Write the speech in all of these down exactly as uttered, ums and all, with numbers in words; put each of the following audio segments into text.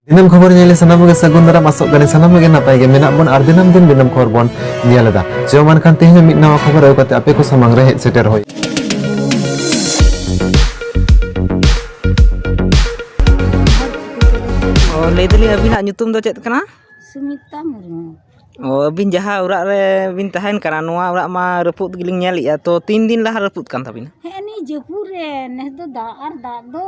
ᱫᱤᱱᱟᱹᱢ ᱠᱷᱚᱵᱚᱨ ᱧᱮᱞ ᱥᱟᱱᱟᱢ ᱜᱮ ᱥᱟᱹᱜᱩᱱ ᱫᱟᱨᱟᱢ, ᱟᱥᱚᱜ ᱠᱟᱹᱱᱟᱹᱧ ᱥᱟᱱᱟᱢ ᱜᱮ ᱱᱟᱯᱟᱭ ᱜᱮ ᱢᱮᱱᱟᱜ ᱵᱚᱱ ᱟᱨ ᱫᱤᱱᱟᱹᱢ ᱫᱤᱱ ᱫᱤᱱᱟᱹᱢ ᱠᱷᱚᱵᱚᱨ ᱵᱚᱱ ᱧᱮᱞ ᱮᱫᱟ᱾ ᱪᱚ ᱢᱟ ᱮᱱᱠᱷᱟᱱ ᱛᱮᱦᱮᱧ ᱦᱚᱸ ᱢᱤᱫ ᱱᱟᱣᱟ ᱠᱷᱚᱵᱚᱨ ᱟᱹᱜᱩ ᱠᱟᱛᱮ ᱟᱯᱮ ᱠᱚ ᱥᱟᱢᱟᱝ ᱨᱮ ᱦᱮᱡ ᱥᱮᱴᱮᱨ ᱦᱩᱭ᱾ ᱚ, ᱞᱟᱹᱭ ᱫᱟᱞᱤᱧ ᱟᱹᱵᱤᱱᱟᱜ ᱧᱩᱛᱩᱢ ᱫᱚ ᱪᱮᱫ ᱠᱟᱱᱟ? ᱥᱩᱢᱤᱛᱟ ᱢᱩᱨᱢᱩ᱾ ᱚ, ᱟᱹᱵᱤᱱ ᱡᱟᱦᱟᱸ ᱚᱲᱟᱜ ᱨᱮ ᱵᱤᱱ ᱛᱟᱦᱮᱱ ᱠᱟᱱᱟ, ᱱᱚᱣᱟ ᱚᱲᱟᱜ ᱢᱟ ᱨᱟᱹᱯᱩᱫ ᱜᱮᱞᱤᱧ ᱧᱮᱞᱮᱜᱼᱟ, ᱛᱚ ᱛᱤᱱ ᱫᱤᱱ ᱞᱟᱦᱟ ᱨᱟᱹᱯᱩᱫ ᱠᱟᱱ ᱛᱟᱹᱵᱤᱱᱟ? ᱦᱮᱸ, ᱱᱤᱭᱟᱹ ᱡᱟᱹᱯᱩᱫ ᱨᱮ, ᱱᱮᱥ ᱫᱚ ᱫᱟᱜ ᱟᱨ ᱫᱟᱜ ᱫᱚ᱾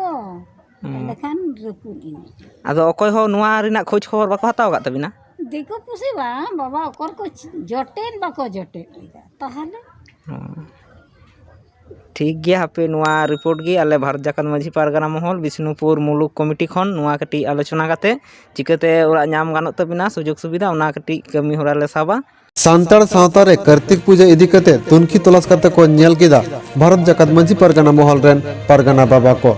ᱦᱩᱸ᱾ ᱮᱸᱰᱮᱠᱷᱟᱱ ᱨᱟᱹᱯᱩᱫ ᱮᱱᱟ᱾ ᱟᱫᱚ ᱚᱠᱚᱭ ᱦᱚᱸ ᱱᱚᱣᱟ ᱨᱮᱱᱟᱜ ᱠᱷᱳᱡᱽ ᱠᱷᱚᱵᱚᱨ ᱵᱟᱠᱚ ᱦᱟᱛᱟᱣ ᱟᱠᱟᱫ ᱛᱟᱹᱵᱤᱱᱟ? ᱫᱤᱠᱩ ᱯᱩᱥᱤ ᱵᱟᱝ, ᱵᱟᱵᱟ ᱚᱠᱚᱨ ᱠᱚ ᱡᱚᱴᱮᱫ ᱵᱟᱠᱚ ᱡᱚᱴᱮᱫ ᱞᱮᱫᱟ᱾ ᱛᱟᱦᱚᱞᱮ? ᱦᱩᱸ᱾ ᱴᱷᱤᱠ ᱜᱮᱭᱟ, ᱦᱟᱯᱮ ᱱᱚᱣᱟ ᱨᱤᱯᱳᱨᱴ ᱜᱮ ᱟᱞᱮ ᱵᱷᱟᱨᱚᱛ ᱡᱟᱠᱟᱛ ᱢᱟᱹᱡᱷᱤ ᱯᱟᱨᱜᱟᱱᱟ ᱢᱚᱦᱚᱞ ᱵᱤᱥᱱᱩᱯᱩᱨ ᱢᱩᱞᱩᱠ ᱠᱚᱢᱤᱴᱤ ᱠᱷᱚᱱ ᱱᱚᱣᱟ ᱠᱟᱹᱴᱤᱡ ᱟᱞᱳᱪᱚᱱᱟ ᱠᱟᱛᱮ ᱪᱤᱠᱟᱹᱛᱮ ᱚᱲᱟᱜ ᱧᱟᱢ ᱜᱟᱱᱚᱜ ᱛᱟᱹᱵᱤᱱᱟ, ᱥᱩᱡᱳᱜᱽ ᱥᱩᱵᱤᱫᱷᱟ, ᱚᱱᱟ ᱠᱟᱹᱴᱤᱡ ᱠᱟᱹᱢᱤ ᱦᱚᱨᱟ ᱞᱮ ᱥᱟᱵᱟ᱾ ᱥᱟᱱᱛᱟᱲ ᱥᱟᱶᱛᱟ ᱨᱮ ᱠᱟᱨᱛᱤᱠ ᱯᱩᱡᱟᱹ ᱤᱫᱤ ᱠᱟᱛᱮ ᱛᱩᱱᱠᱷᱤ ᱛᱚᱞᱟᱥ ᱠᱟᱛᱮ ᱠᱚ ᱧᱮᱞ ᱠᱮᱫᱟ ᱵᱷᱟᱨᱚᱛ ᱡᱟᱠᱟᱛ ᱢᱟᱹᱡᱷᱤ ᱯᱟᱨᱜᱟᱱᱟ ᱢᱚᱦᱚᱞ ᱨᱮᱱ ᱯᱟᱨᱜᱟᱱᱟ ᱵᱟᱵᱟ ᱠᱚ᱾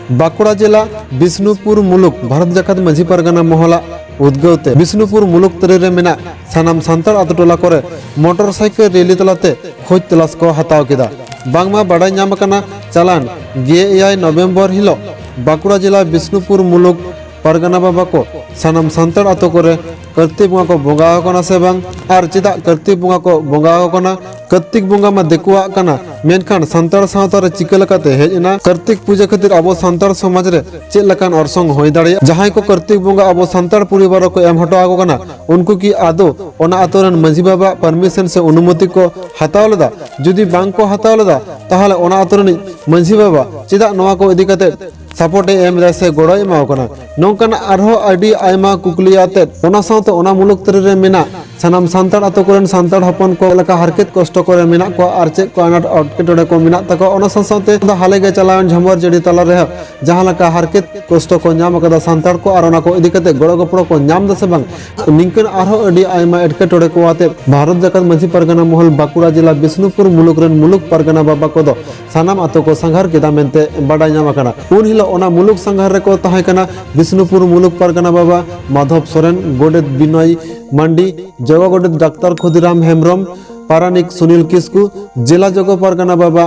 ᱵᱟᱸᱠᱩᱲᱟ ᱡᱮᱞᱟ ᱵᱤᱥᱱᱩᱯᱩᱨ ᱢᱩᱞᱩᱠ ᱵᱷᱟᱨᱚᱛ ᱡᱟᱠᱟᱛ ᱢᱟᱹᱡᱷᱤ ᱯᱟᱨᱜᱟᱱᱟ ᱢᱚᱦᱚᱞᱟᱜ ᱩᱫᱽᱜᱟᱹᱣ ᱛᱮ ᱵᱤᱥᱱᱩᱯᱩᱨ ᱢᱩᱞᱩᱠ ᱛᱟᱹᱨᱤ ᱨᱮ ᱢᱮᱱᱟᱜ ᱥᱟᱱᱟᱢ ᱥᱟᱱᱛᱟᱲ ᱟᱛᱳ ᱴᱚᱞᱟ ᱠᱚᱨᱮ ᱢᱚᱴᱚᱨ ᱥᱟᱭᱠᱮᱞ ᱨᱮᱞᱤ ᱛᱟᱞᱟᱛᱮ ᱠᱷᱳᱡᱽ ᱛᱚᱞᱟᱥ ᱠᱚ ᱦᱟᱛᱟᱣ ᱠᱮᱫᱟ᱾ ᱵᱟᱝᱢᱟ ᱵᱟᱰᱟᱭ ᱧᱟᱢ ᱟᱠᱟᱱᱟ, ᱪᱟᱞᱟᱱ ᱜᱮᱞ ᱮᱭᱟᱭ ᱱᱚᱵᱷᱮᱢᱵᱚᱨ ᱦᱤᱞᱳᱜ ᱵᱟᱸᱠᱩᱲᱟ ᱡᱮᱞᱟ ᱵᱤᱥᱱᱩᱯᱩᱨ ᱢᱩᱞᱩᱠ ᱯᱟᱨᱜᱟᱱᱟ ᱵᱟᱵᱟ ᱠᱚ ᱥᱟᱱᱟᱢ ᱥᱟᱱᱛᱟᱲ ᱟᱛᱳ ᱠᱚᱨᱮ ᱠᱟᱹᱨᱛᱤ ᱵᱚᱸᱜᱟ ᱠᱚ ᱵᱚᱸᱜᱟ ᱟᱠᱟᱱᱟ ᱥᱮ ᱵᱟᱝ, ᱟᱨ ᱪᱮᱫᱟᱜ ᱠᱟᱹᱨᱛᱤ ᱵᱚᱸᱜᱟ ᱠᱚ ᱵᱚᱸᱜᱟ ᱟᱠᱟᱱᱟ? ᱠᱟᱹᱨᱛᱤᱠ ᱵᱚᱸᱜᱟ ᱢᱟ ᱫᱤᱠᱩᱣᱟᱜ ᱠᱟᱱᱟ, ᱢᱮᱱᱠᱷᱟᱱ ᱥᱟᱱᱛᱟᱲ ᱥᱟᱶᱛᱟ ᱨᱮ ᱪᱤᱠᱟᱹ ᱞᱮᱠᱟᱛᱮ ᱦᱮᱡ ᱮᱱᱟ? ᱠᱟᱹᱨᱛᱤᱠ ᱯᱩᱡᱟᱹ ᱠᱷᱟᱹᱛᱤᱨ ᱟᱵᱚ ᱥᱟᱱᱛᱟᱲ ᱥᱚᱢᱟᱡᱽ ᱨᱮ ᱪᱮᱫ ᱞᱮᱠᱟᱱ ᱚᱨᱥᱚᱝ ᱦᱩᱭ ᱫᱟᱲᱮᱭᱟᱜᱼᱟ? ᱡᱟᱦᱟᱸᱭ ᱠᱚ ᱠᱟᱹᱨᱛᱤᱠ ᱵᱚᱸᱜᱟ ᱟᱵᱚ ᱥᱟᱱᱛᱟᱲ ᱯᱚᱨᱤᱵᱟᱨ ᱨᱮᱠᱚ ᱮᱢ ᱦᱚᱴᱚ ᱟᱠᱚ ᱠᱟᱱᱟ, ᱩᱱᱠᱩ ᱠᱤ ᱟᱫᱚ ᱚᱱᱟ ᱟᱛᱳ ᱨᱮᱱ ᱢᱟᱹᱡᱷᱤ ᱵᱟᱵᱟᱣᱟᱜ ᱯᱟᱨᱢᱤᱥᱚᱱ ᱥᱮ ᱚᱱᱩᱢᱚᱛᱤ ᱠᱚ ᱦᱟᱛᱟᱣ ᱞᱮᱫᱟ? ᱡᱩᱫᱤ ᱵᱟᱝ ᱠᱚ ᱦᱟᱛᱟᱣ ᱞᱮᱫᱟ, ᱛᱟᱦᱚᱞᱮ ᱚᱱᱟ ᱟᱛᱳ ᱨᱤᱱᱤᱡ ᱢᱟᱹᱡᱷᱤ ᱵᱟᱵᱟ ᱪᱮᱫᱟᱜ ᱱᱚᱣᱟ ᱠᱚ ᱤᱫᱤ ᱠᱟᱛᱮ ᱥᱟᱯᱳᱨᱴ ᱮ ᱮᱢ ᱮᱫᱟ ᱥᱮ ᱜᱚᱲᱚᱭ ᱮᱢᱟ ᱠᱚ ᱠᱟᱱᱟ? ᱱᱚᱝᱠᱟᱱᱟᱜ ᱟᱨᱦᱚᱸ ᱟᱹᱰᱤ ᱟᱭᱢᱟ ᱠᱩᱠᱞᱤ ᱟᱛᱮᱫ, ᱚᱱᱟ ᱥᱟᱶᱛᱮ ᱚᱱᱟ ᱢᱩᱞᱩᱠ ᱛᱟᱹᱨᱤ ᱨᱮ ᱢᱮᱱᱟᱜ ᱥᱟᱱᱟᱢ ᱥᱟᱱᱛᱟᱲ ᱟᱛᱳ ᱠᱚᱨᱮᱱ ᱥᱟᱱᱛᱟᱲ ᱦᱚᱯᱚᱱ ᱠᱚ ᱚᱠᱟ ᱞᱮᱠᱟ ᱦᱟᱨᱠᱮᱛ ᱠᱚᱥᱴᱚ ᱠᱚᱨᱮ ᱢᱮᱱᱟᱜ ᱠᱚᱣᱟ ᱟᱨ ᱪᱮᱫ ᱠᱚ ᱟᱱᱟᱴ ᱮᱴᱠᱮᱴᱚᱬᱮ ᱠᱚ ᱢᱮᱱᱟᱜ ᱛᱟᱠᱚᱣᱟ, ᱚᱱᱟ ᱥᱟᱶ ᱥᱟᱶᱛᱮ ᱦᱟᱞᱮ ᱜᱮ ᱪᱟᱞᱟᱣᱮᱱ ᱡᱷᱚᱢᱚᱨ ᱡᱟᱹᱲᱤ ᱛᱟᱞᱟ ᱨᱮᱦᱚᱸ ᱡᱟᱦᱟᱸ ᱞᱮᱠᱟ ᱦᱟᱨᱠᱮᱛ ᱠᱚᱥᱴᱚ ᱠᱚ ᱧᱟᱢ ᱟᱠᱟᱫᱟ ᱥᱟᱱᱛᱟᱲ ᱠᱚ, ᱟᱨ ᱚᱱᱟ ᱠᱚ ᱤᱫᱤ ᱠᱟᱛᱮ ᱜᱚᱲᱚ ᱜᱚᱯᱚᱲᱚ ᱠᱚ ᱧᱟᱢ ᱮᱫᱟ ᱥᱮ ᱵᱟᱝ, ᱱᱤᱝᱠᱟᱹᱱ ᱟᱨᱦᱚᱸ ᱟᱹᱰᱤ ᱟᱭᱢᱟ ᱮᱴᱠᱮᱴᱚᱬᱮ ᱠᱚ ᱟᱛᱮ ᱵᱷᱟᱨᱚᱛ ᱡᱟᱠᱟᱛ ᱢᱟᱹᱡᱷᱤ ᱯᱟᱨᱜᱟᱱᱟ ᱢᱚᱦᱚᱞ ᱵᱟᱸᱠᱩᱲᱟ ᱡᱮᱞᱟ ᱵᱤᱥᱱᱩᱯᱩᱨ ᱢᱩᱞᱩᱠ ᱨᱮᱱ ᱢᱩᱞᱩᱠ ᱯᱟᱨᱜᱟᱱᱟ ᱵᱟᱵᱟ ᱠᱚᱫᱚ ᱥᱟᱱᱟᱢ ᱟᱛᱳ ᱠᱚ ᱥᱟᱸᱜᱷᱟᱨ ᱠᱮᱫᱟ ᱢᱮᱱᱛᱮ ᱵᱟᱰᱟᱭ ᱧᱟᱢ ᱟᱠᱟᱱᱟ᱾ ᱩᱱ ᱦᱤᱞᱳᱜ ᱚᱱᱟ ᱢᱩᱞᱩᱠ ᱥᱟᱸᱜᱷᱟᱨ ᱨᱮᱠᱚ ᱛᱟᱦᱮᱸ ᱠᱟᱱᱟ ᱵᱤᱥᱱᱩᱯᱩᱨ ᱢᱩᱞᱩᱠ ᱯᱟᱨᱜᱟᱱᱟ ᱵᱟᱵᱟ ᱢᱟᱫᱷᱚᱵ ᱥᱚᱨᱮᱱ, ᱜᱚᱰᱮᱛ ᱵᱤᱱᱚᱭ ᱢᱟᱱᱰᱤ, ᱡᱚᱜᱚ ᱜᱚᱰᱮᱛ ᱰᱟᱠᱛᱟᱨ ᱠᱷᱩᱫᱤᱨᱟᱢ ᱦᱮᱢᱵᱨᱚᱢ, ᱯᱟᱨᱟᱱᱤᱠ ᱥᱩᱱᱤᱞ ᱠᱤᱥᱠᱩ, ᱡᱮᱞᱟ ᱡᱚᱜᱚ ᱯᱟᱨᱜᱟᱱᱟ ᱵᱟᱵᱟ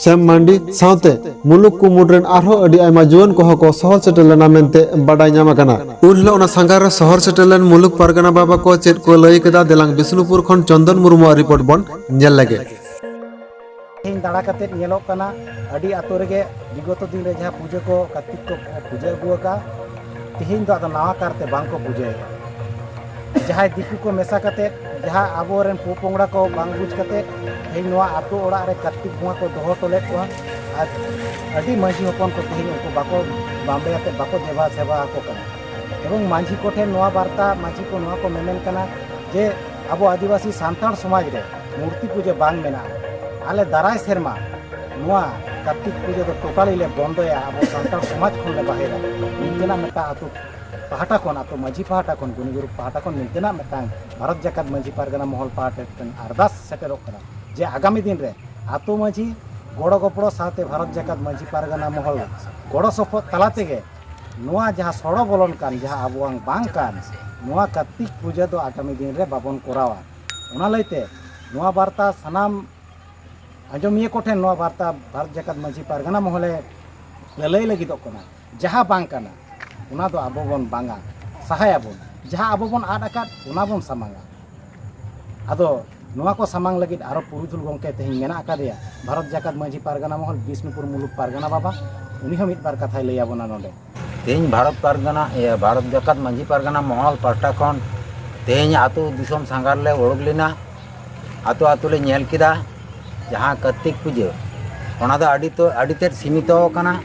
ᱥᱮᱢ ᱢᱟᱱᱰᱤ ᱥᱟᱶᱛᱮ ᱢᱩᱞᱩᱠ ᱠᱚ ᱢᱩᱫᱽ ᱨᱮᱱ ᱟᱨᱦᱚᱸ ᱟᱹᱰᱤ ᱟᱭᱢᱟ ᱡᱩᱣᱟᱹᱱ ᱠᱚᱦᱚᱸ ᱠᱚ ᱥᱚᱦᱚᱨ ᱥᱮᱴᱮᱨ ᱞᱮᱱᱟ ᱢᱮᱱᱛᱮ ᱵᱟᱰᱟᱭ ᱧᱟᱢ ᱟᱠᱟᱱᱟ᱾ ᱩᱱ ᱦᱤᱞᱳᱜ ᱚᱱᱟ ᱥᱟᱸᱜᱷᱟᱨ ᱨᱮ ᱥᱚᱦᱚᱨ ᱥᱮᱴᱮᱨ ᱞᱮᱱ ᱢᱩᱞᱩᱠ ᱯᱟᱨᱜᱟᱱᱟ ᱵᱟᱵᱟ ᱠᱚ ᱪᱮᱫ ᱠᱚ ᱞᱟᱹᱭ ᱠᱮᱫᱟ, ᱫᱮᱞᱟᱝ ᱵᱤᱥᱱᱩᱯᱩᱨ ᱠᱷᱚᱱ ᱪᱚᱱᱫᱚᱱ ᱢᱩᱨᱢᱩᱣᱟᱜ ᱨᱤᱯᱳᱨᱴ ᱵᱚᱱ ᱧᱮᱞ ᱞᱮᱜᱮ᱾ ᱛᱮᱦᱮᱧ ᱫᱟᱬᱟ ᱠᱟᱛᱮᱫ ᱧᱮᱞᱚᱜ ᱠᱟᱱᱟ, ᱟᱹᱰᱤ ᱟᱛᱳ ᱨᱮᱜᱮ ᱵᱤᱜᱚᱛᱚ ᱫᱤᱱ ᱨᱮ ᱡᱟᱦᱟᱸ ᱯᱩᱡᱟᱹ ᱠᱚ ᱠᱟᱨᱛᱤᱠ ᱠᱚ ᱯᱩᱡᱟᱹ ᱟᱹᱜᱩ ᱟᱠᱟᱫ, ᱛᱮᱦᱮᱧ ᱫᱚ ᱟᱫᱚ ᱱᱟᱣᱟ ᱠᱟᱨᱛᱮ ᱵᱟᱝ ᱠᱚ ᱯᱩᱡᱟᱹᱭᱮᱫᱟ᱾ ᱡᱟᱦᱟᱸᱭ ᱫᱤᱠᱩ ᱠᱚ ᱢᱮᱥᱟ ᱠᱟᱛᱮᱫ, ᱡᱟᱦᱟᱸ ᱟᱵᱚᱨᱮᱱ ᱯᱚᱯᱚᱝᱲᱟ ᱠᱚ ᱵᱟᱝ ᱵᱩᱡᱽ ᱠᱟᱛᱮᱫ, ᱛᱮᱦᱮᱧ ᱱᱚᱣᱟ ᱟᱛᱳ ᱚᱲᱟᱜ ᱨᱮ ᱠᱟᱨᱛᱤᱠ ᱵᱚᱸᱜᱟ ᱠᱚ ᱫᱚᱦᱚ ᱦᱚᱴᱚ ᱞᱮᱫ ᱠᱚᱣᱟ᱾ ᱟᱨ ᱟᱹᱰᱤ ᱢᱟᱹᱡᱷᱤ ᱦᱚᱯᱚᱱ ᱠᱚ ᱛᱮᱦᱮᱧ ᱩᱱᱠᱩ ᱵᱟᱠᱚ ᱵᱟᱢᱵᱮ ᱟᱛᱮᱫ ᱵᱟᱠᱚ ᱫᱮᱵᱟ ᱥᱮᱵᱟ ᱟᱠᱚ ᱠᱟᱱᱟ᱾ ᱮᱵᱚᱝ ᱢᱟᱹᱡᱷᱤ ᱠᱚᱴᱷᱮᱱ ᱱᱚᱣᱟ ᱵᱟᱨᱛᱟ, ᱢᱟᱹᱡᱷᱤ ᱠᱚ ᱱᱚᱣᱟ ᱠᱚ ᱢᱮᱢᱮᱱ ᱠᱟᱱᱟ ᱡᱮ ᱟᱵᱚ ᱟᱹᱫᱤᱵᱟᱹᱥᱤ ᱥᱟᱱᱛᱟᱲ ᱥᱚᱢᱟᱡᱽ ᱨᱮ ᱢᱩᱨᱛᱤ ᱯᱩᱡᱟᱹ ᱵᱟᱝ ᱢᱮᱱᱟᱜᱼᱟ᱾ ᱟᱞᱮ ᱫᱟᱨᱟᱭ ᱥᱮᱨᱢᱟ ᱱᱚᱣᱟ ᱠᱟᱨᱛᱤᱠ ᱯᱩᱡᱟᱹ ᱫᱚ ᱴᱳᱴᱟᱞᱤ ᱞᱮ ᱵᱚᱱᱫᱚᱭᱟ, ᱟᱵᱚ ᱥᱟᱱᱛᱟᱲ ᱥᱚᱢᱟᱡᱽ ᱠᱷᱚᱱ ᱞᱮ ᱵᱟᱦᱮᱨᱟ᱾ ᱱᱤᱝᱠᱟᱹᱱᱟᱜ ᱢᱤᱫᱴᱟᱝ ᱟᱹᱛᱩ ᱯᱟᱦᱴᱟ ᱠᱷᱚᱱ, ᱟᱹᱛᱩ ᱢᱟᱹᱡᱷᱤ ᱯᱟᱦᱴᱟ ᱠᱷᱚᱱ, ᱜᱩᱱᱤ ᱜᱩᱨᱩ ᱯᱟᱦᱴᱟ ᱠᱷᱚᱱ ᱱᱤᱝᱠᱟᱹᱱᱟᱜ ᱢᱤᱫᱴᱟᱝ ᱵᱷᱟᱨᱚᱛ ᱡᱟᱠᱟᱛ ᱢᱟᱹᱡᱷᱤ ᱯᱟᱨᱜᱟᱱᱟ ᱢᱚᱦᱚᱞ ᱯᱟᱦᱴᱟ ᱴᱷᱮᱱ ᱟᱨᱫᱟᱥ ᱥᱮᱴᱮᱨᱚᱜ ᱠᱟᱱᱟ ᱡᱮ ᱟᱜᱟᱢᱤ ᱫᱤᱱ ᱨᱮ ᱟᱹᱛᱩ ᱢᱟᱹᱡᱷᱤ ᱜᱚᱲᱚ ᱜᱚᱯᱚᱲᱚ ᱥᱟᱶᱛᱮ ᱵᱷᱟᱨᱚᱛ ᱡᱟᱠᱟᱛ ᱢᱟᱹᱡᱷᱤ ᱯᱟᱨᱜᱟᱱᱟ ᱢᱚᱦᱚᱞ ᱜᱚᱲᱚ ᱥᱚᱯᱚᱦᱚᱫ ᱛᱟᱞᱟ ᱛᱮᱜᱮ ᱱᱚᱣᱟ ᱡᱟᱦᱟᱸ ᱥᱚᱲᱚ ᱵᱚᱞᱚᱱ ᱠᱟᱱ, ᱡᱟᱦᱟᱸ ᱟᱵᱚᱣᱟᱝ ᱵᱟᱝ ᱠᱟᱱ, ᱱᱚᱣᱟ ᱠᱟᱨᱛᱤᱠ ᱯᱩᱡᱟᱹ ᱫᱚ ᱟᱜᱟᱢᱤ ᱫᱤᱱ ᱨᱮ ᱵᱟᱵᱚᱱ ᱠᱚᱨᱟᱣᱟ᱾ ᱚᱱᱟ ᱞᱟᱹᱭᱛᱮ ᱱᱚᱣᱟ ᱵᱟᱨᱛᱟ ᱥᱟᱱᱟᱢ ᱟᱸᱡᱚᱢᱤᱭᱟᱹ ᱠᱚᱴᱷᱮᱱ ᱱᱚᱣᱟ ᱵᱟᱨᱛᱟ ᱵᱷᱟᱨᱚᱛ ᱡᱟᱠᱟᱛ ᱢᱟᱹᱡᱷᱤ ᱯᱟᱨᱜᱟᱱᱟ ᱢᱚᱦᱚᱞᱮ ᱞᱟᱹᱞᱟᱹᱭ ᱞᱟᱹᱜᱤᱫᱚᱜ ᱠᱟᱱᱟ᱾ ᱡᱟᱦᱟᱸ ᱵᱟᱝ ᱠᱟᱱᱟ, ᱚᱱᱟ ᱫᱚ ᱟᱵᱚ ᱵᱚᱱ ᱵᱟᱝᱟ, ᱥᱟᱦᱟᱭᱟᱵᱚᱱ᱾ ᱡᱟᱦᱟᱸ ᱟᱵᱚ ᱵᱚᱱ ᱟᱫ ᱟᱠᱟᱫ, ᱚᱱᱟ ᱵᱚᱱ ᱥᱟᱢᱟᱝᱟ᱾ ᱟᱫᱚ ᱱᱚᱣᱟ ᱠᱚ ᱥᱟᱢᱟᱝ ᱞᱟᱹᱜᱤᱫ ᱟᱨᱚ ᱯᱩᱨᱩᱫᱷᱩᱞ ᱜᱚᱢᱠᱮ ᱛᱮᱦᱮᱧ ᱢᱮᱱᱟᱜ ᱟᱠᱟᱫᱮᱭᱟ, ᱵᱷᱟᱨᱚᱛ ᱡᱟᱠᱟᱛ ᱢᱟᱹᱡᱷᱤ ᱯᱟᱨᱜᱟᱱᱟ ᱢᱚᱦᱚᱞ ᱵᱤᱥᱱᱩᱯᱩᱨ ᱢᱩᱞᱩᱠ ᱯᱟᱨᱜᱟᱱᱟ ᱵᱟᱵᱟ, ᱩᱱᱤ ᱦᱚᱸ ᱢᱤᱫ ᱵᱟᱨ ᱠᱟᱛᱷᱟᱭ ᱞᱟᱹᱭ ᱟᱵᱚᱱᱟ ᱱᱚᱰᱮ᱾ ᱛᱮᱦᱮᱧ ᱵᱷᱟᱨᱚᱛ ᱯᱟᱨᱜᱟᱱᱟ, ᱤᱭᱟᱹ, ᱵᱷᱟᱨᱚᱛ ᱡᱟᱠᱟᱛ ᱢᱟᱹᱡᱷᱤ ᱯᱟᱨᱜᱟᱱᱟ ᱢᱚᱦᱚᱞ ᱯᱟᱦᱴᱟ ᱠᱷᱚᱱ ᱛᱮᱦᱮᱧ ᱟᱹᱛᱩ ᱫᱤᱥᱚᱢ ᱥᱟᱸᱜᱷᱟᱨ ᱞᱮ ᱩᱰᱩᱠ ᱞᱮᱱᱟ, ᱟᱹᱛᱩ ᱟᱹᱛᱩ ᱞᱮ ᱧᱮᱞ ᱠᱮᱫᱟ᱾ ᱡᱟᱦᱟᱸ ᱠᱟᱨᱛᱤᱠ ᱯᱩᱡᱟᱹ, ᱚᱱᱟ ᱫᱚ ᱟᱹᱰᱤ ᱛᱚ, ᱟᱹᱰᱤ ᱛᱮᱫ ᱥᱤᱢᱤᱛᱚ ᱟᱠᱟᱱᱟ᱾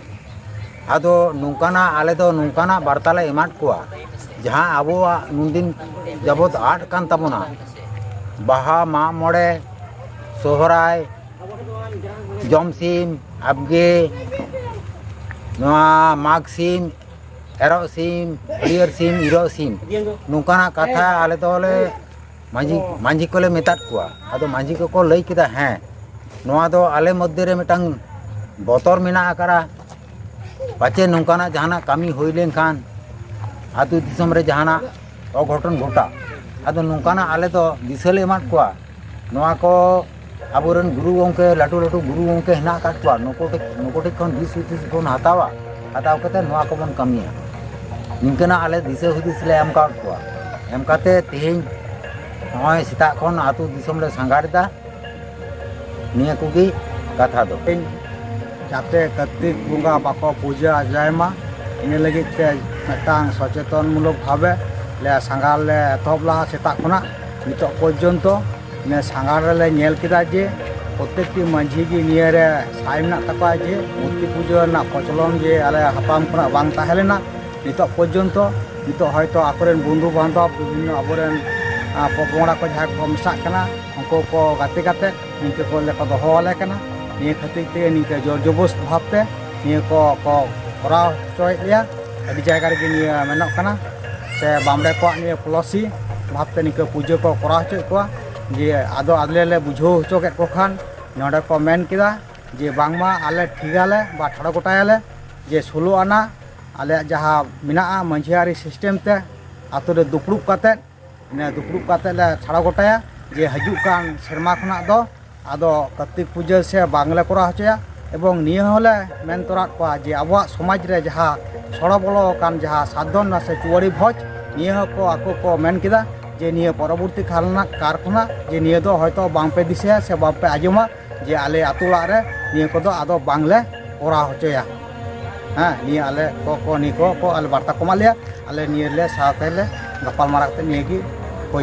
ᱟᱫᱚ ᱱᱚᱝᱠᱟᱱᱟᱜ, ᱟᱞᱮ ᱫᱚ ᱱᱚᱝᱠᱟᱱᱟᱜ ᱵᱟᱨᱛᱟ ᱞᱮ ᱮᱢᱟᱫ ᱠᱚᱣᱟ, ᱡᱟᱦᱟᱸ ᱟᱵᱚᱣᱟᱜ ᱱᱩᱱᱫᱤᱱ ᱡᱟᱵᱚᱛ ᱟᱫ ᱠᱟᱱ ᱛᱟᱵᱚᱱᱟ, ᱵᱟᱦᱟ, ᱢᱟᱜ ᱢᱚᱬᱮ, ᱥᱚᱦᱨᱟᱭ, ᱡᱚᱢ ᱥᱤᱢ, ᱟᱵᱜᱮ, ᱱᱚᱣᱟ ᱢᱟᱜᱽ ᱥᱤᱢ, ᱮᱨᱚᱜ ᱥᱤᱢ, ᱦᱟᱹᱨᱭᱟᱹᱲ ᱥᱤᱢ, ᱤᱨᱚᱜ ᱥᱤᱢ, ᱱᱚᱝᱠᱟᱱᱟᱜ ᱠᱟᱛᱷᱟ ᱟᱞᱮ ᱫᱚᱞᱮ ᱢᱟᱹᱡᱷᱤ, ᱢᱟᱹᱡᱷᱤ ᱠᱚᱞᱮ ᱢᱮᱛᱟᱫ ᱠᱚᱣᱟ᱾ ᱟᱫᱚ ᱢᱟᱹᱡᱷᱤ ᱠᱚᱠᱚ ᱞᱟᱹᱭ ᱠᱮᱫᱟ, ᱦᱮᱸ, ᱱᱚᱣᱟ ᱫᱚ ᱟᱞᱮ ᱢᱚᱫᱽᱫᱷᱮ ᱨᱮ ᱢᱤᱫᱴᱟᱝ ᱵᱚᱛᱚᱨ ᱢᱮᱱᱟᱜ ᱟᱠᱟᱫᱼᱟ, ᱯᱟᱪᱮ ᱱᱚᱝᱠᱟᱱᱟᱜ ᱡᱟᱦᱟᱱᱟᱜ ᱠᱟᱹᱢᱤ ᱦᱩᱭ ᱞᱮᱱᱠᱷᱟᱱ ᱟᱹᱛᱩ ᱫᱤᱥᱚᱢ ᱨᱮ ᱡᱟᱦᱟᱱᱟᱜ ᱚᱜᱷᱚᱴᱚᱱ ᱜᱷᱚᱴᱟᱜ᱾ ᱟᱫᱚ ᱱᱚᱝᱠᱟᱱᱟᱜ ᱟᱞᱮ ᱫᱚ ᱫᱤᱥᱟᱹ ᱞᱮ ᱮᱢᱟᱫ ᱠᱚᱣᱟ, ᱱᱚᱣᱟ ᱠᱚ ᱟᱵᱚᱨᱮᱱ ᱜᱩᱨᱩ ᱜᱚᱢᱠᱮ, ᱞᱟᱹᱴᱩ ᱞᱟᱹᱴᱩ ᱜᱩᱨᱩ ᱜᱚᱢᱠᱮ ᱦᱮᱱᱟᱜ ᱟᱠᱟᱫ ᱠᱚᱣᱟ, ᱱᱩᱠᱩ ᱴᱷᱮᱱ, ᱱᱩᱠᱩ ᱴᱷᱮᱱ ᱠᱷᱚᱱ ᱫᱤᱥ ᱦᱩᱫᱤᱥ ᱵᱚᱱ ᱦᱟᱛᱟᱣᱟ, ᱦᱟᱛᱟᱣ ᱠᱟᱛᱮ ᱱᱚᱣᱟ ᱠᱚᱵᱚᱱ ᱠᱟᱹᱢᱤᱭᱟ᱾ ᱱᱤᱝᱠᱟᱹᱱᱟᱜ ᱟᱞᱮ ᱫᱤᱥᱟᱹ ᱦᱩᱫᱤᱥ ᱞᱮ ᱮᱢ ᱟᱠᱟᱫ ᱠᱚᱣᱟ᱾ ᱮᱢ ᱠᱟᱛᱮ ᱛᱮᱦᱮᱧ ᱱᱚᱜᱼᱚᱭ ᱥᱮᱛᱟᱜ ᱠᱷᱚᱱ ᱟᱹᱛᱩ ᱫᱤᱥᱚᱢ ᱞᱮ ᱥᱟᱸᱜᱷᱟᱨ ᱮᱫᱟ᱾ ᱱᱤᱭᱟᱹ ᱠᱚᱜᱮ ᱠᱟᱛᱷᱟ ᱫᱚ᱾ ᱡᱟᱛᱮ ᱠᱟᱨᱛᱤᱠ ᱵᱚᱸᱜᱟ ᱵᱟᱠᱚ ᱯᱩᱡᱟᱹ ᱟᱡᱟᱭ ᱢᱟ, ᱤᱱᱟᱹ ᱞᱟᱹᱜᱤᱫ ᱛᱮ ᱢᱤᱫᱴᱟᱝ ᱥᱚᱪᱮᱛᱚᱱ ᱢᱩᱞᱚᱠ ᱵᱷᱟᱵᱮ ᱞᱮ ᱥᱟᱸᱜᱷᱟᱨ ᱞᱮ ᱮᱛᱚᱦᱚᱵ ᱞᱟᱦᱟ ᱥᱮᱛᱟᱜ ᱠᱷᱚᱱᱟᱜ ᱱᱤᱛᱚᱜ ᱯᱚᱨᱡᱚᱱᱛᱚ᱾ ᱤᱱᱟᱹ ᱥᱟᱸᱜᱷᱟᱨ ᱨᱮᱞᱮ ᱧᱮᱞ ᱠᱮᱫᱟ ᱡᱮ ᱯᱨᱚᱛᱮᱠᱴᱤ ᱢᱟᱹᱡᱷᱤ ᱜᱮ ᱱᱤᱭᱟᱹ ᱨᱮ ᱥᱟᱭ ᱢᱮᱱᱟᱜ ᱛᱟᱠᱚᱣᱟ ᱡᱮ ᱢᱩᱨᱛᱤ ᱯᱩᱡᱟᱹ ᱨᱮᱱᱟᱜ ᱯᱨᱚᱪᱚᱞᱚᱱ ᱡᱮ ᱟᱞᱮ ᱦᱟᱯᱲᱟᱢ ᱠᱷᱚᱱᱟᱜ ᱵᱟᱝ ᱛᱟᱦᱮᱸ ᱞᱮᱱᱟ, ᱱᱤᱛᱚᱜ ᱯᱚᱨᱡᱚᱱᱛᱚ, ᱱᱤᱛᱚᱜ ᱦᱚᱭᱛᱚ ᱟᱠᱚᱨᱮᱱ ᱵᱚᱱᱫᱷᱩ ᱵᱟᱱᱫᱷᱚᱵ, ᱵᱤᱵᱷᱤᱱᱱᱚ ᱟᱵᱚᱨᱮᱱ, ᱟᱸ, ᱯᱚᱯᱚᱝᱲᱟ ᱠᱚ ᱡᱟᱦᱟᱸᱭ ᱠᱚ ᱢᱮᱥᱟᱜ ᱠᱟᱱᱟ, ᱩᱱᱠᱩ ᱠᱚ ᱜᱟᱛᱮ ᱠᱟᱛᱮ ᱱᱤᱝᱠᱟᱹ ᱠᱚ ᱞᱮᱠᱟ ᱫᱚᱦᱚ ᱟᱞᱮ ᱠᱟᱱᱟ᱾ ᱱᱤᱭᱟᱹ ᱠᱷᱟᱹᱛᱤᱨ ᱛᱮ ᱱᱤᱝᱠᱟᱹ ᱡᱳᱨ ᱡᱚᱵᱚᱥ ᱵᱷᱟᱵᱽ ᱛᱮ ᱱᱤᱭᱟᱹ ᱠᱚ, ᱠᱚ ᱠᱚᱨᱟᱣ ᱦᱚᱪᱚᱭᱮᱫ ᱞᱮᱭᱟ᱾ ᱟᱹᱰᱤ ᱡᱟᱭᱜᱟ ᱨᱮᱜᱮ ᱱᱤᱭᱟᱹ ᱢᱮᱱᱚᱜ ᱠᱟᱱᱟ, ᱥᱮ ᱵᱟᱢᱲᱮ ᱠᱚᱣᱟᱜ ᱱᱤᱭᱟᱹ ᱯᱚᱞᱚᱥᱤ ᱵᱷᱟᱵᱽ ᱛᱮ ᱱᱤᱝᱠᱟᱹ ᱯᱩᱡᱟᱹ ᱠᱚ ᱠᱚᱨᱟᱣ ᱦᱚᱪᱚᱭᱮᱫ ᱠᱚᱣᱟ᱾ ᱡᱮ ᱟᱫᱚ ᱟᱞᱮ ᱞᱮ ᱵᱩᱡᱷᱟᱹᱣ ᱦᱚᱪᱚ ᱠᱮᱫ ᱠᱚ ᱠᱷᱟᱱ, ᱱᱚᱰᱮ ᱠᱚ ᱢᱮᱱ ᱠᱮᱫᱟ ᱡᱮ ᱵᱟᱝᱢᱟ ᱟᱞᱮ ᱴᱷᱤᱠᱟᱞᱮ ᱵᱟ ᱴᱷᱟᱲᱚ ᱜᱚᱴᱟᱭᱟᱞᱮ ᱡᱮ ᱥᱳᱞᱳ ᱟᱱᱟ ᱟᱞᱮᱭᱟᱜ ᱡᱟᱦᱟᱸ ᱢᱮᱱᱟᱜᱼᱟ ᱢᱟᱹᱡᱷᱤ ᱟᱹᱨᱤ ᱥᱤᱥᱴᱮᱢ ᱛᱮ ᱟᱛᱳ ᱨᱮ ᱫᱩᱯᱲᱩᱵ ᱠᱟᱛᱮᱫ, ᱤᱱᱟᱹ ᱫᱩᱯᱲᱩᱵ ᱠᱟᱛᱮᱫ ᱞᱮ ᱴᱷᱟᱲᱚ ᱜᱚᱴᱟᱭᱟ ᱡᱮ ᱦᱤᱡᱩᱜ ᱠᱟᱱ ᱥᱮᱨᱢᱟ ᱠᱷᱚᱱᱟᱜ ᱫᱚ ᱟᱫᱚ ᱠᱟᱨᱛᱤᱠ ᱯᱩᱡᱟᱹ ᱥᱮ ᱵᱟᱝᱞᱮ ᱠᱚᱨᱟᱣ ᱦᱚᱪᱚᱭᱟ᱾ ᱮᱵᱚᱝ ᱱᱤᱭᱟᱹ ᱦᱚᱸᱞᱮ ᱢᱮᱱ ᱛᱚᱨᱟᱫ ᱠᱚᱣᱟ ᱡᱮ ᱟᱵᱚᱣᱟᱜ ᱥᱚᱢᱟᱡᱽ ᱨᱮ ᱡᱟᱦᱟᱸ ᱥᱚᱲᱚ ᱵᱚᱞᱚ ᱟᱠᱟᱱ ᱡᱟᱦᱟᱸ ᱥᱟᱫᱷᱚᱱᱟ ᱥᱮ ᱪᱩᱣᱟᱹᱲᱤ ᱵᱷᱚᱡᱽ, ᱱᱤᱭᱟᱹ ᱦᱚᱸᱠᱚ ᱟᱠᱚ ᱠᱚ ᱢᱮᱱ ᱠᱮᱫᱟ ᱡᱮ ᱱᱤᱭᱟᱹ ᱯᱚᱨᱚᱵᱚᱨᱛᱤ ᱠᱟᱞ ᱨᱮᱱᱟᱜ ᱠᱟᱨ ᱠᱷᱚᱱᱟᱜ ᱡᱮ ᱱᱤᱭᱟᱹ ᱫᱚ ᱦᱚᱭᱛᱚ ᱵᱟᱝᱯᱮ ᱫᱤᱥᱟᱹᱭᱟ ᱥᱮ ᱵᱟᱝᱯᱮ ᱟᱸᱡᱚᱢᱟ ᱡᱮ ᱟᱞᱮ ᱟᱹᱛᱩ ᱚᱲᱟᱜ ᱨᱮ ᱱᱤᱭᱟᱹ ᱠᱚᱫᱚ ᱟᱫᱚ ᱵᱟᱝᱞᱮ ᱠᱚᱨᱟᱣ ᱦᱚᱪᱚᱭᱟ᱾ ᱦᱮᱸ, ᱱᱤᱭᱟᱹ ᱟᱞᱮ ᱠᱚ, ᱠᱚ, ᱱᱤᱭᱟᱹ ᱠᱚ, ᱠᱚ ᱟᱞᱮ ᱵᱟᱨᱛᱟ ᱠᱚ ᱮᱢᱟᱜ ᱞᱮᱭᱟ, ᱟᱞᱮ ᱱᱤᱭᱟᱹ ᱞᱮ ᱥᱟᱶᱛᱮ ᱞᱮ ᱜᱟᱯᱟᱞ ᱢᱟᱨᱟᱣ ᱠᱟᱛᱮ ᱱᱤᱭᱟᱹ ᱜᱮ